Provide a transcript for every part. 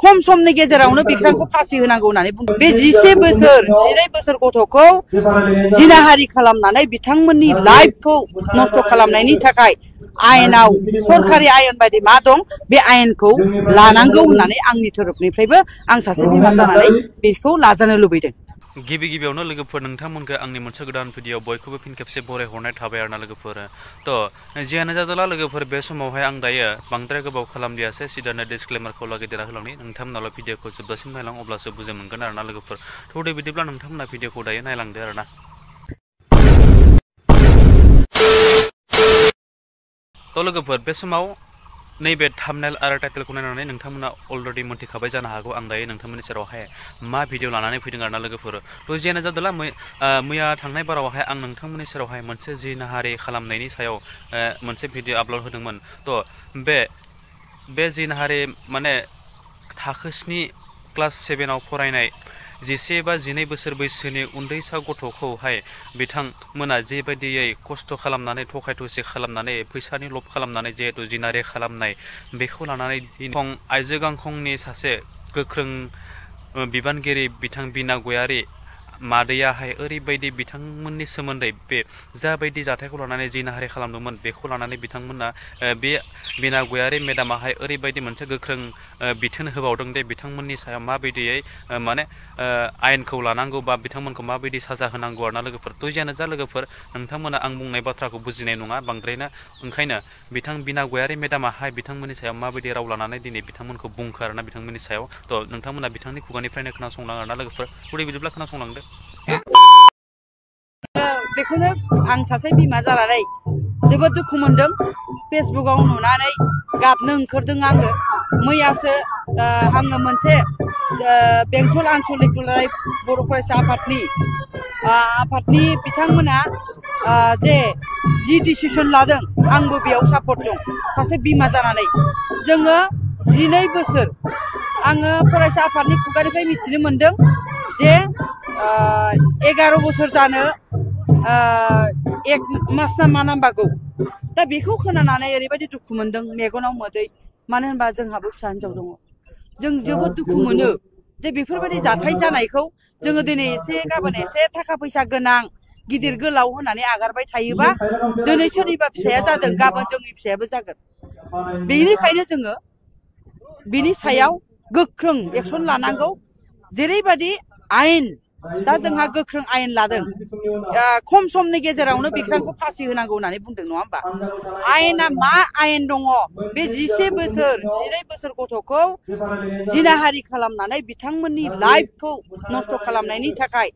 खम समनि गेजेरावनो बिथांखौ फासि होनांगौ होननानै बुंदों। बे 12 बोसोर 12 बोसोर गथ'खौ जिनाहारि खालामनानै बिथांमोननि लाइफखौ नष्ट खालामनायनि थाखाय आयेनाव सरकारि आयेन बायदि मा दं बे आयेनखौ लानांगौ होननानै आंनि तरफनिफ्रायबो आं सासे बिमा जानानै बेखौ लाजानो लुबैदों। गिबियावनो लोगोफोर नोंथांमोनखौ आंनि मोनसे गोदान भिडिअ बयखौबो फिन खेबसे बरायहरनाय थाबाय आरोना लोगोफोर। थ' जियानो जादोला लोगोफोर बे समावहाय आं दायो बांद्राय गोबाव खालामलियासै सिदानो डिसक्लेमारखौ लागै देना होलांनि नोंथांमोनाल' भिडिअखौ जोबजासिम नायलां अब्लासो बुजि मोनगोन आरोना लोगोफोर। थ' दे बिदिब्ला नोंथांमोना भिडिअखौ दायो नायलांदो आरोना। थ' लोगोफोर बे समाव नैबे थाम्बनेल आरो टाइटेलखौ नायनानै नोंथांमोना अलरेडि मोनथिखाबाय जानो हागौ आं दायो नोंथांमोननि सेरावहाय मा भिडिअ लानानै फैदों आरोना लोगोफोर। थ' जियानो जादोला मैया थांनाय बारावहाय आं नोंथांमोननि सेरावहाय मोनसे जिनाहारि खालामनायनि सायाव मोनसे भिडिअ आपल'ड होदोंमोन। थ' बे जिनाहारि माने थाखो 7 क्लास 7आव फरायनाय 11 बा 12 बोसोर बैसोनि उन्दैसा गथ'खौहाय बिथांमोना जेबायदियै खस्थ' खालामनानै थगाय थसि खालामनानै फैसानि लब खालामनानै जिहेतु जिनाहारि खालामनाय बेखौ लानानै आइजो गांखंनि सासे गोख्रों बिबानगिरि बिथां बिना गयारि मादैयाहाय ओरैबायदि बिथांमोननि सोमोन्दै बे जाबायदि जाथायखौ लानानै जिनाहारि खालामदोंमोन बेखौ लानानै बिथांमोना बे बिना गयारि मेडामाहाय ओरैबायदि मोनसे गोख्रों बिथोन होबावदों दे बिथांमोननि सायाव माबायदियै माने आयेनखौ लानांगौ बा बिथांमोनखौ माबायदि साजा होनांगौ आरोना लोगोफोर। थ' जियानो जा लोगोफोर नोंथांमोना आं बुंनाय बाथ्राखौ बुजिनाय नङा बांद्रायनो ओंखायनो बिथां बिना गयारि मेडामाहाय बिथांमोननि सायाव माबायदि राव लानानै दिनै बिथांमोनखौ बुंखो आरोना बिथांमोननि सायाव। थ' नोंथांमोना बिथांनि खुगानिफ्रायनो खोनासंलाङो आरोना लोगोफोर। थौदे बिदिब्ला खोनासंलांदो। बेखौनो आं सासे बिमा जानानै जोबोद दुखु मोनदों। फेसबुकाव नुनानै गाबनो ओंखारदों आङो। मैयासो आङो मोनसे बेंटल आन्सलिक दुलाराय बर' फरायसा आफादनि बिथांमोना जे जि डिसिसन लादों आंबो बेयाव सापर्ट दं सासे बिमा जानानै। जोङो 12 बोसोर आङो फरायसा आफादनि खुगानिफ्राय मिथिनो मोनदों जे 11 बोसोर जानो 1 मास ना मा नांबागौ। दा बेखौ खोनानानै ओरैबायदि दुखु मोनदों मेगनाव मोदै। मानो होनबा जोंहाबो फिसा हिनजाव दङ। जों जोबोद दुखु मोनो जे बेफोरबायदि जाथाय जानायखौ जोङो दिनै एसे गाबोन एसे थाखा फैसा गोनां गिदिर गोलाव होननानै आगारबाय थायोबा दिनै सोरनिबा फिसाया जादों गाबोन जोंनि फिसायाबो जागोन। बेनिखायनो जोङो बिनि सायाव गोख्रों एक्सन लानांगौ। जेरैबायदि आयेन दा जोंहा गोख्रों आयेन लादों खम समनि गेजेरावनो बिथांखौ फासि होनांगौ होननानै बुंदों नङा होमबा। आयेना मा आयेन दङ बे 12 बोसोर 12 बोसोर गथ'खौ जिनाहारि खालामनानै बिथांमोननि लाइफखौ नष्ट खालामनायनि थाखाय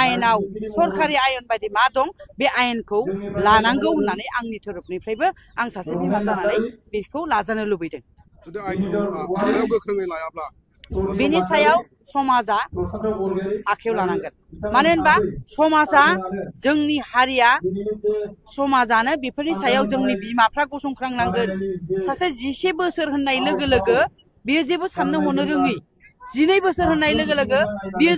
आयेनाव सरकारि आयेन बायदि मा दं बे आयेनखौ लानांगौ होननानै आंनि तरफनिफ्रायबो आं सासे बिमा जानानै बेखौ लाजानो लुबैदों। बेनि सायाव समाजा आखायाव लानांगोन। मानो होनबा समाजा जोंनि हारिया समाजानो बेफोरनि सायाव जोंनि बिमाफ्रा गसंख्रांनांगोन। सासे 12 बोसोर होननाय लोगो लोगो बियो जेबो साननो हनो रोङि। 12 बोसोर होननाय लोगो लोगो बियो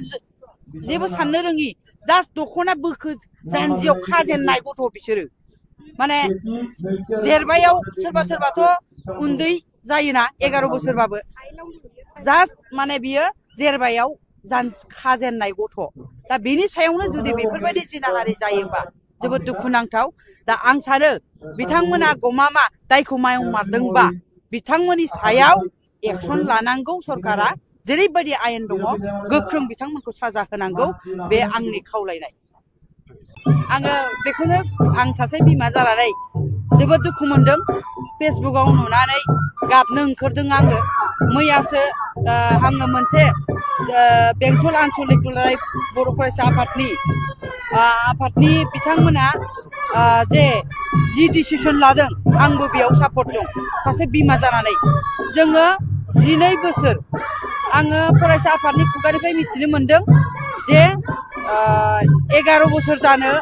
जेबो साननो रोङि। जास्ट दखना बोखो जानजियाव खाजेननाय गथ' बिसोरो माने जेरबायाव सोरबाथ' उन्दै जायोना 11 बोसोरबाबो जास्ट माने बियो जेरबायाव खाजेननाय गथ'। दा बेनि सायावनो जुदि बेफोरबायदि जिनाहारि जायोबा जोबोद दुखुनांथाव। दा आं सानो बिथांमोना गमामा दायखौ मावमारदोंबा बिथांमोननि सायाव एक्सन लानांगौ। सरकारा जेरैबायदि आयेन दङ गोख्रों बिथांमोनखौ साजा होनांगौ बे आंनि खावलायनाय। आङो बेखौनो आं सासे बिमा जानानै जोबोद दुखु मोनदों। फेसबुकाव नुनानै गाबनो ओंखारदों आङो। मैयासो आङो मोनसे बेंटल आन्सलिक दुलाराय बर' फरायसा आफादनि बिथांमोना जे जि डिसिसन लादों आंबो बेयाव सापर्ट दं सासे बिमा जानानै। जोङो 12 बोसोर आङो फरायसा आफादनि खुगानिफ्राय मिथिनो मोनदों जे 11 बोसोर जानो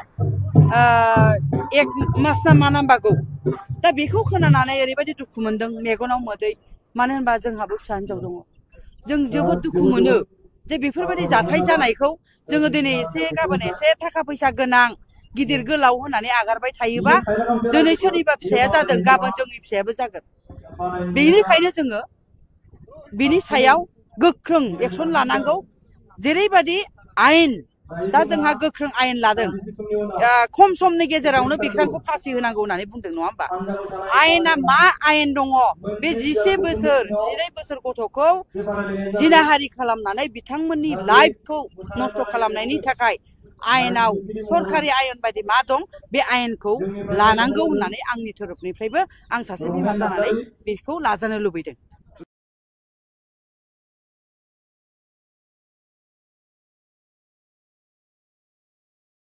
1 मास ना मा नांबागौ। दा बेखौ खोनानानै ओरैबायदि दुखु मोनदों मेगनाव मोदै। मानो होनबा जोंहाबो फिसा हिनजाव दङ। जों जोबोद दुखु मोनो जे बेफोरबायदि जाथाय जानायखौ जोङो दिनै एसे गाबोन एसे थाखा फैसा गोनां गिदिर गोलाव होननानै आगारबाय थायोबा दिनै सोरनिबा फिसाया जादों गाबोन जोंनि फिसायाबो जागोन। बेनिखायनो जोङो बिनि सायाव गोख्रों एक्सन लानांगौ जेरैबादि आयेन दा जोंहा गोख्रों आयेन लादों खम समनि गेजेरावनो बिख्रांखौ फासि होनांगौ होननानै बुंदों नङा होमबा आयेना मा आयेन दङ बे 12 बोसोर 12 बोसोर गथ'खौ जिनाहारि खालामनानै बिथांमोननि लाइफखौ नस्थ' खालामनायनि थाखाय आयेनाव सरकारि आयेन बायदि मा दं बे आयेनखौ लानांगौ होननानै आंनि तरफनिफ्रायबो आं सासे बिमा जानानै बेखौ लाजानो लुबैदों